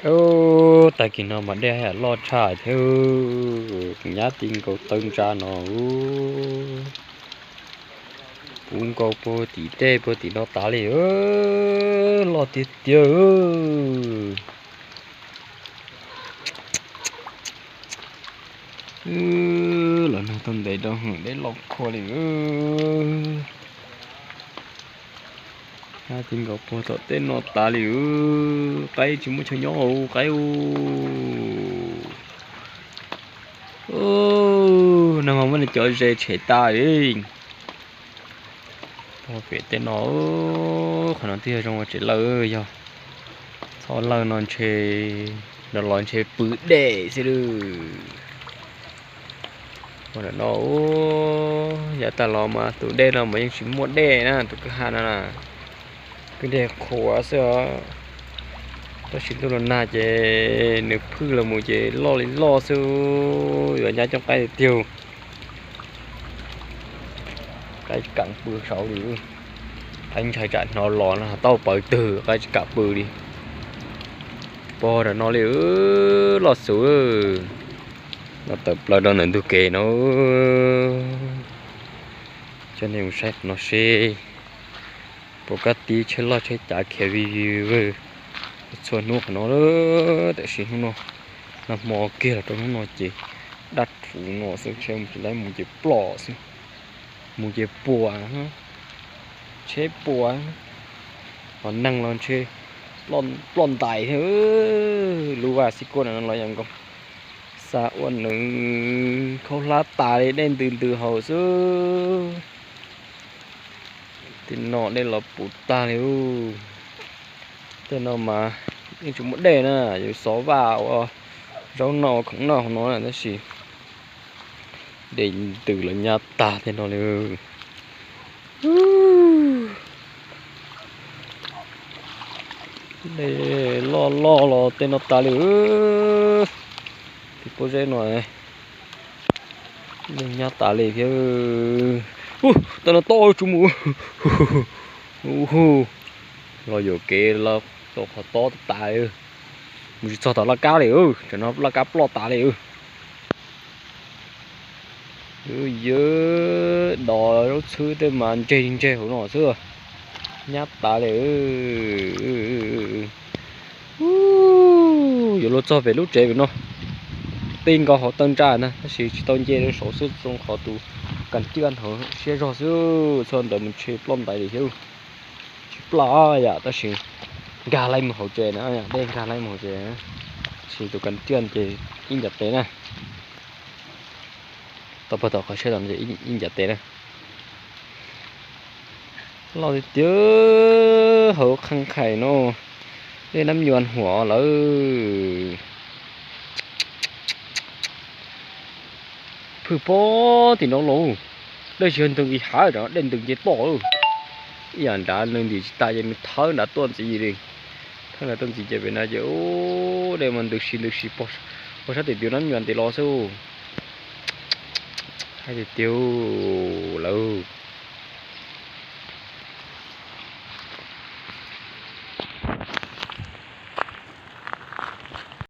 Ub, tag kis no mas dej haj yam loj tshaj thiab, nyab ti nkaus taw ntsa no. Puv nkaus puag tim tej puag tim no tas li, loj tiag tiag. Los nag tau ntev rau hwm dej loj khuab li. Nyab ti nkaus puag tom tej no tas li, qaib tsis muaj chaw nyob qaib u. Nag hmo muab cov ze tshem tas li. Puag pem tej no, qhov no twb yog zoo ua tsev lawj, yog txhob lawj no ntshe, los los ntshe pw dej xwb lawm. Ua ntawm no, yav tag los mas tus dej no mas yeej tsis muaj dej na, tus kwj ha no na, kwj dej qhuav xwb os. Tab sis ntuj los nag ces nws phwj los mus ces loj li loj xwb, yuav nyab coob qaib tiag tiag. Qaib kam pw saud li, qaib ntshai tsam hnov los no tau pawv twg qaib tsis kam pw li. Puag nram no li, loj xwb. No tawm plaws rau ntawm ntug kev no. Coj nej mus saib qhov no seb puas kab tib tsheb loj tsheb cav khiav vij vij vwg txhua hnub qhov no. Tab sis hnub no, nag hmo kiag los rau hnub no ces daj rhuv no xwb, tsheb mus tsis laib mus ces ploj xwb, mus ces puas, tsheb puas, ho neeg los ntshe ploj ntais thiab. Lub vaj xib kuab no los yog nkaus, xa ua nws khaub hlab tas li, dej ntws ntws hauv xwb. Tej no dej los puv tag li. Tej no mas yeej tsis muaj dej na, yuav xov vaj ua zaub noj ua khoom noj hauv no na, tab sis dej ntws los nyab tag tej no li. Dej loj loj los tej no tas li. Tej pob zeb no yeej nyab tas li thiab. Ub, tej no tob tsuj mus. Ub, los yuam kev los tau qhov tob tas li. Mus tsis txog tom laj kab li, tam no laj kab ploj tas li. Yawg, dos zaub txhwb tej mas ntseg ntseg hauv no xwb, nyab tas li. Yuav luag txog pem lub tsev pem no, ti nkaus hauv taw ntsa ntag, tab sis tsis tau nce rau saud xwb, zoo qhov tus kas tiaj hauv siab zog xwb, txog ntawd mus ntshe ploj ntais li thiab. Tsis ploj yam, tab sis nkag laib mus hauv tsev na, dej nkag laib mus hauv tsev, tab sis tus kas tiaj ces ib ncav tes na. Tau pag tom qhov siab tom no ces ib ncav tes na. Loj tiag tiag, hauv qhee qhais no, dej Nab Nyuas huam lawm. Phwj pob tim no los, dej tsis yog ntws nqis hav, dej ntws nce toj. Ib yam nrad nws ntim tsis tas ces nws thawb nrad tuaj ntxiv li. Thawb nrad tuaj ntxiv ces pem no ces dej mas ntws si ntws si pog sab tim tiuj Nab Nyuas ntiv los xwb. Hais tiag tiag lawm.